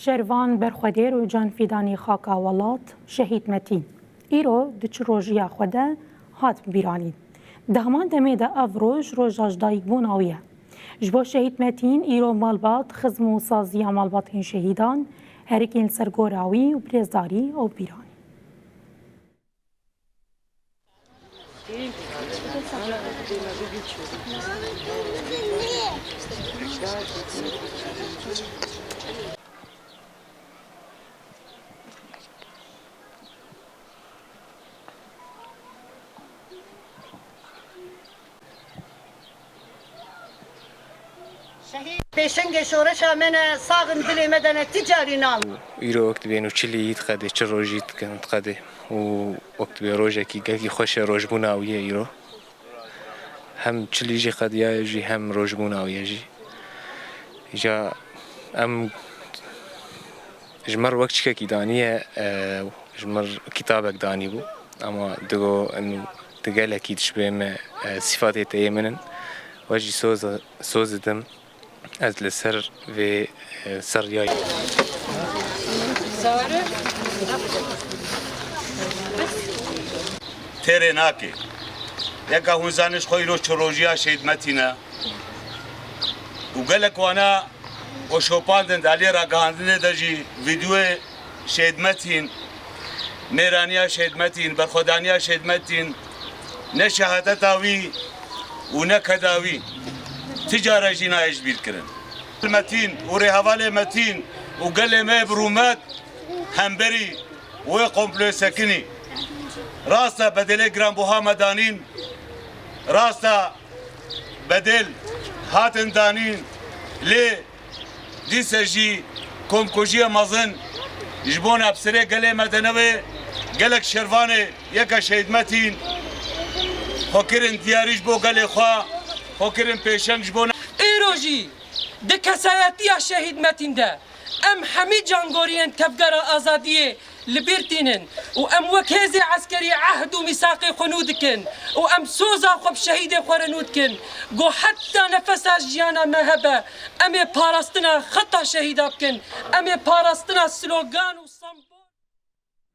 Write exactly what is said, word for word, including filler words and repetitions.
Şervan berxwedêr û canfîdanî xaka welat Şehîd Metîn îro di çi rojiya xwe de hat bîranîn. Di heman demê de ev roj roja ji dayikbûna wî ye. Ji bo Şehîd Metîn îro malbat, xizm û saziya malbatên şehîdan, herikên li ser gora wî û birêzdarî ew bîranîn. Şehîd pêşengê şoreşa me ne, sax in dilê me de ne, ti carî nan. Îro wek dibên û çilî yî diqedê, çi rojî dikin diqedê û wek dibê rojekî gelkî xweş e, rojbûna wî ye îro. Hem çilî jî qediyaye jî hem rojbûna wî ye jî. Îca em Ji mir wek çikekî daniye, e, ji mir kitabek danî bû. Ama digo eno di gelekî dişibê me, e, sîfatê te yê min in. We jî soz, soz didim. Ez li ser vê, e, ser riyayê. Têrê nake. Yeka hûn zanin ji xwe îro çi rojiya Şehîd Metîn e. Û gelek wana û şopandin di aliyê ragihandinê de jî vîdyoyê Şehîd Metîn, mêraniya Şehîd Metîn, berxwedaniya Şehîd Metîn, ne şehadeta wî û ne keda wî ti cara jî nayê ji bîr kirin. Metîn û rêhevalê Metîn û gelê me bi rûmet hemberî wê komployê sekinî. Rast e, bedelê giranbuha me danîn, rast e, bedel hatin danîn, lê dîse jî komkujiya mezin ji bona bi serê gelê me de nebe. Gelek şervanê yeka Şehîd Metîn xwe kirin diyarî ji bo gelê xwe, xwe kirin pêşeng ji bona. Îro jî di kesayetiya Şehîd Metîn de em hemî cangoriyên Tevgera Azadiyê li bîr tînin û em wek hêzê eskerî ehd û mîsaqê xwe nû dikin û em soza xwe bi şehîdê xwe re nû dikin. Ku heta nefesa jiyana me hebe, em ê parastina xeta şehîda bikin, em ê parastina slogan û sembol